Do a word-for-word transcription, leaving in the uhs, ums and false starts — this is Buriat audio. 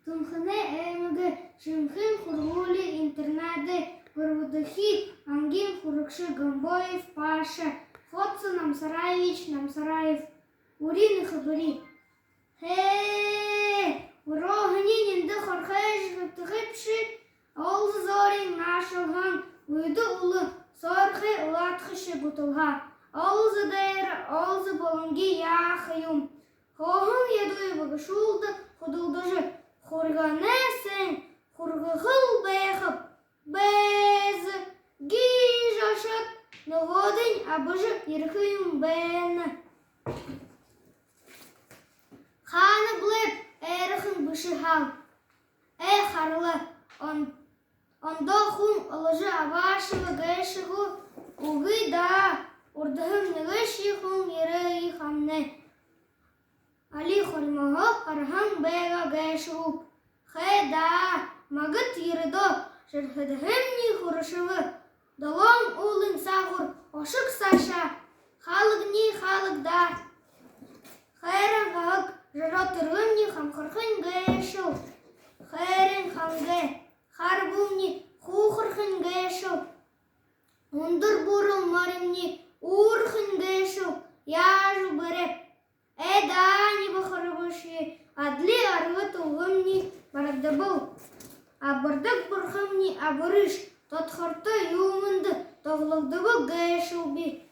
Түнхэнэй аймагай Шэмхын һургуули-интернадай гурбадахи ангиин һурагша Гомбоев Паша. Хоца Намсараевич Намсараев. Үринэ хэбэри. Хээ, урооһониинь эндэ хорхойжо хэбтэхэ бшуу. Олзо зөөриин наашалһаан, уйда ула, сойрхой улаадхаша гуталһаа. Олзо дээрэ, олзо болонги яаха юм. Хооһон ядуу багашуулда худалдажа, хурьганай сэн хургахал байхаб. Бэзэ, гиижэ ошоод, нүгөөдэнь абажа ерэхэ юм байна. Хаана бэлэйб, ойрохон бэшэ һаал. Ээ, харла, он-, ондоо хүн оложо абаашаба гээшэ гү? Үгы даа, урдаһаам нэгэшье хүн ерээ хамнай. Али хормоһоо хараһан байгаа гээшэ гүб? Хээ даа, магад ерэдөө, жэрхэдэһэмни хүршэбэ. Долоон уулын саагуур ошог саашаа. Хаалгани, хаалга даа. Хайран хахаг жороо түргэмни хамхархань гээшэл. Хайран хангай харбуумни хуухархань гээшэл. Үндэр буурал моримни уурхань гээшэл. Яажа бэреэб? Ээ даа, нибэ харбашье, адли арга түлгэмни барагдабал. Абардаг бурхамни абарыш, тодхортой юумэндэ тоглогдобо гээшэл би.